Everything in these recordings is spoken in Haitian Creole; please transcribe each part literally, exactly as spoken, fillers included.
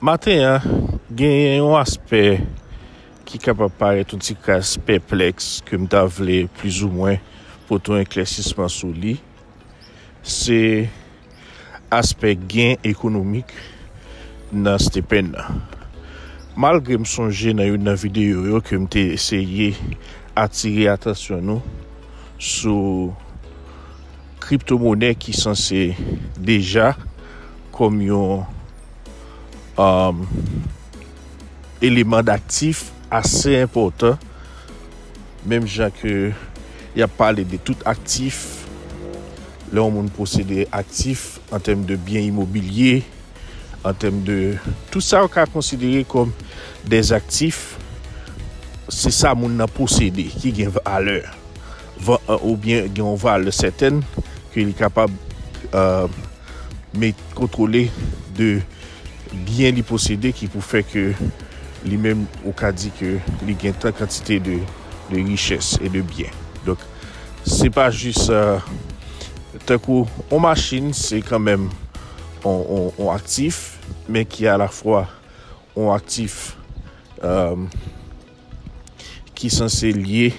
Maten an, genyen yon aspè ki kapab parèt yon ti kras pèplèks ke m ta vle plizoumwen pote yon eklèsisman sou li. Se aspè gen ekonomik nan Stephen nan. Malgre m sonje nan youn nan videyo yo ke m te eseye atire atansyon nou sou kriptomonè ki sanse deja kòm yon um, eleman daktif ase enpòtan, menm jan ke y ap pale de tout aktif, lè yon moun posede aktif an tèm de byen imobilye, an tèm de tout sa yo ka konsidere kòm dè aktif, se sa moun nan posede ki gen valè, va- oubyen gen yon valè sètèn ke li kapab uh, met kontwole de byen li posede ki pou fè ke li menm ou ka di ke li gen tan kantite de, de richès e de byen. Donk, se pa jis uh, tankou yon machin, se kanmenm yon, yon, yon aktif, men ki alafwa yon aktif um, ki sanse lye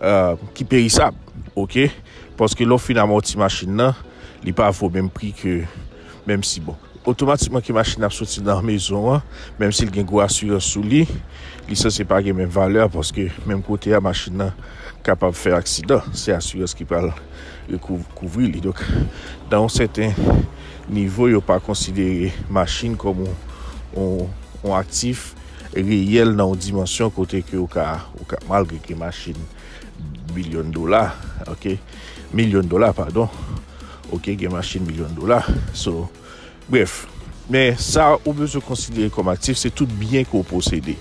uh, ki perisab, oke? Paske lè w fin amòti machin nan, li pa vo menm pri ke menm si bon. Otomatikman ke machin ap soti nan mezon an, menm si l gen gwo asirans sou li, li sanse pa gen menm valè paske menm kote a machin nan kapab fè aksidan. Se asirans ki pral kouvri li. Donk, nan yon sèten nivo, yo pa konsidere machin kòm yon, yon, yon aktif reyèl nan yon dimansyon kote ke ou ka, ou ka malgre ke machin bilyon dola, oke, milyon dola, padon, oke, gen machin milyon dola. So, bref, men sa ou bezwen konsidere kòm aktif, se tout byen ke ou posede,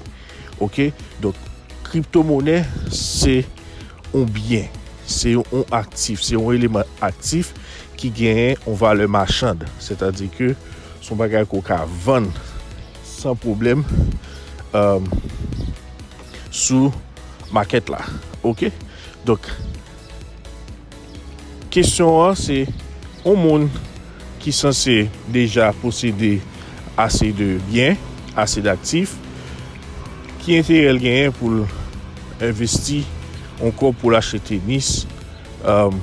oke? Donk, kriptomonè, se yon byen, se yon aktif, se yon eleman aktif ki genyen yon valè machann, sètadi ke se yon bagay ke ou ka vann san pwoblèm um, sou makèt la. Oke? Donk, kesyon an se yon moun ki sanse deja posede ase de byen, ase daktif, ki enterè l genyen pou l envesti yon kòb pou l achte tenis um,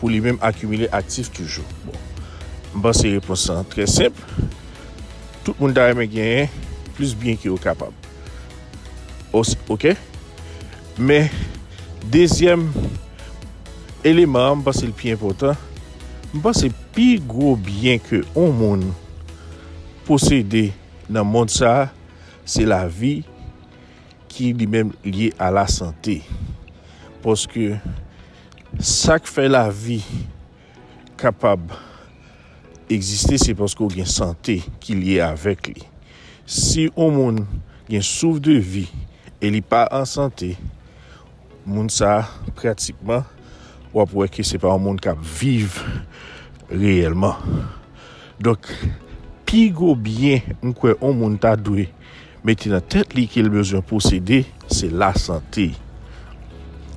pou li menm akimile aktif toujou? Bon, m panse repons lan trè senp. Tout moun ta renmen genyen plis byen ke yo kapab. Oke? Men, dezyèm eleman an, m panse l pi enpòtan. M panse pi gwo byen ke yon moun posede nan mond sa a, se lavi ki li menm lye a lasante. Paske sa k fè lavi kapab egziste, se paske w gen sante ki lye avèk li. Si yon moun gen souf de vi e li pa an sante, moun sa a, pratikman, w ap wè ke se pa yon moun k ap viv reyèlman. Donk, pi gwo byen m kwè yon moun ta dwe mete nan tèt li ke l bezwen posede, se lasante.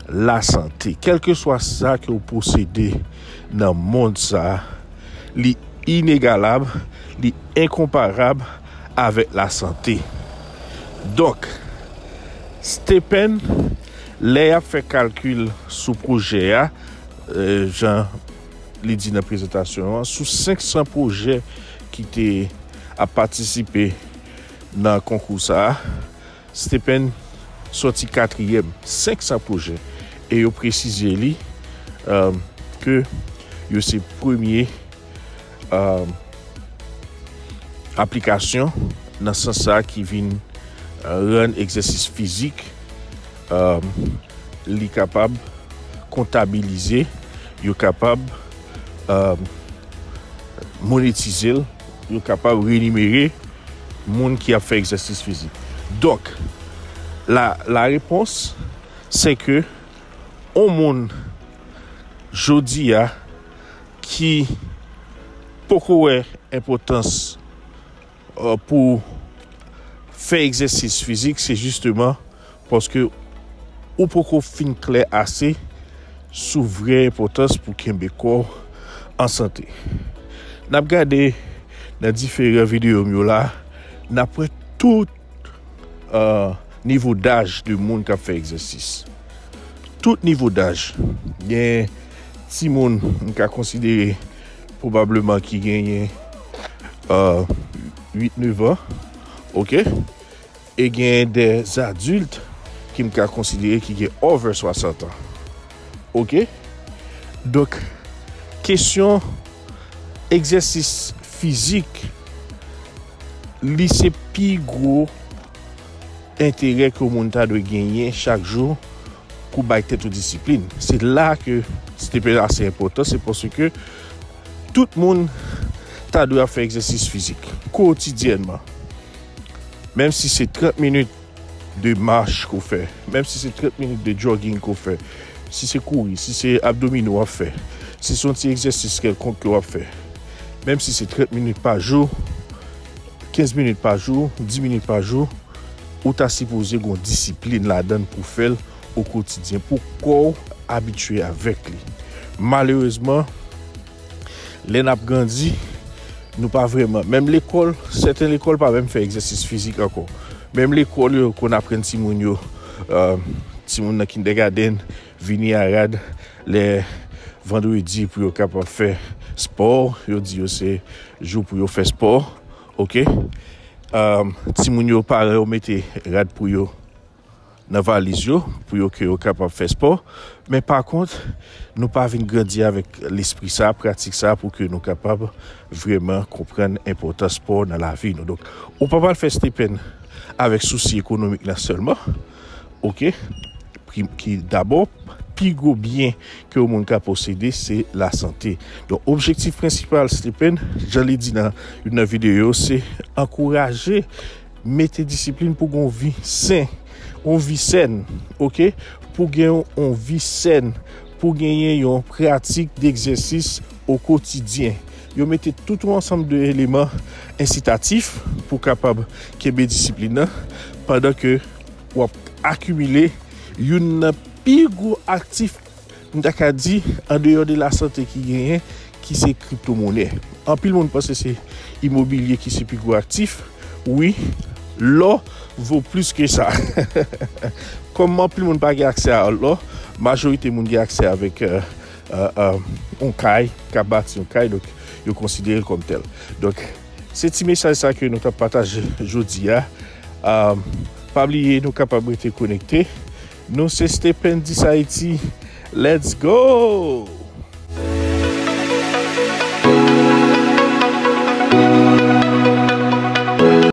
Lasante. Kèlkeswa sa ke w posede nan mond sa a, li inegalab, li enkonparab avèk lasante. Donk, Stephen, lè y ap fè kalkil sou pwojè a, euh, jan li di nan prezantasyon an, sou senk san pwojè ki te ap patisipe nan konkou sa a, Stephen sòti katriyèm, senk san pwojè. E yo presize li um, ke yo se premye um, aplikasyon nan sans sa ki vin uh, rann egzèsis fizik um, li kapab kontabilize, yo kapab um, monetize l, yo kapab renimere moun ki ap fè egzèsis fizik. Donk, la, la repons, se ke yon moun jodi a ki poko wè enpòtans uh, pou fè egzèsis fizik, se jisteman paske ou poko fin klè ase sou vrè enpòtans pou kenbe kò w an sante. N ap gade Nan diferan videyo m yo la, n ap wè tout uh, nivo daj de moun k ap fè egzèsis. Tout nivo daj. Gen timoun m ka konsidere pwobableman ki genyen uh, uit, nèf an. Oke? E gen de adilt ki m ka konsidere ki gen over swasant an. Oke? Donk, kesyon egzèsis fizik, li se pi gwo enterè ke yon moun ta dwe genyen chak jou pou bay tèt ou disiplin. Se la ke step ase enpòtan, se paske tout moun ta dwe ap fè egzèsis fizik kotidyènman. Menm si se trant minit de mach ke w fè, menm si se trant minit de jogging ke w fè, si se kouri, si se abdomino w ap fè, si se yon ti egzèsis kèlkonk ke w ap fè, menm si se trant minit pa jou, kenz minit pa jou, dis minit pa jou, ou ta sipoze gen yon disiplin ladan l pou w fè l o kotidyen, pou kò w abitye avèk li. Malerezman, lè n ap grandi, nou pa vrèman, menm lekòl, sèten lekòl pa menm fè egzèsis fizik ankò. Menm lekòl yo konn aprann timoun yo, uh, timoun nan kindergarten vini a rad lè vandredi pou yo kapab fè spò. Yo di yo se jou pou yo fè spò. Oke? Um, timoun yo, paran yo mete rad pou yo nan valiz yo, pou yo ke yo kapab fè spò. Men pa kont, nou pa vin grandi avèk lespri sa, pratik sa, pou ke nou kapab vrèman konprann enpòtans spò nan lavi nou. Donk, ou pa pral fè stepen avèk sousi ekonomik la sèlman. Oke? Ki, ki dabò, pi gwo byen ke yon moun ka posede, se lasante. Donk, objektif prensipal stepen, jan li di nan youn nan videyo yo, se ankouraje mete disiplin pou gen yon vi sen, yon vi sèn, oke? Pou gen yon vi sèn, pou genyen yon pratik degzèsis o kotidyen. Yo mete tout yon ansanm de eleman ensitatif pou kapab kenbe disiplin nan, pandan ke w ap akimile youn nan pi gwo aktif, m ta ka di, andeyò de lasante ki genyen, ki se kriptomonè. Anpil moun panse se imobilye ki se pi gwo aktif. Wi, lò vo plis ke sa. Kòm anpil moun pa gen aksè a lò, majorite moun gen aksè avèk euh, euh, euh, yon kay, k ap bati yon kay, donk yo konsidere l kòm tèl. Donk, se ti mesaj sa ke nou t ap pataje jodi a. Euh, pa bliye, nou kapab rete konekte. Nou se Stephen Disayiti. Let's go!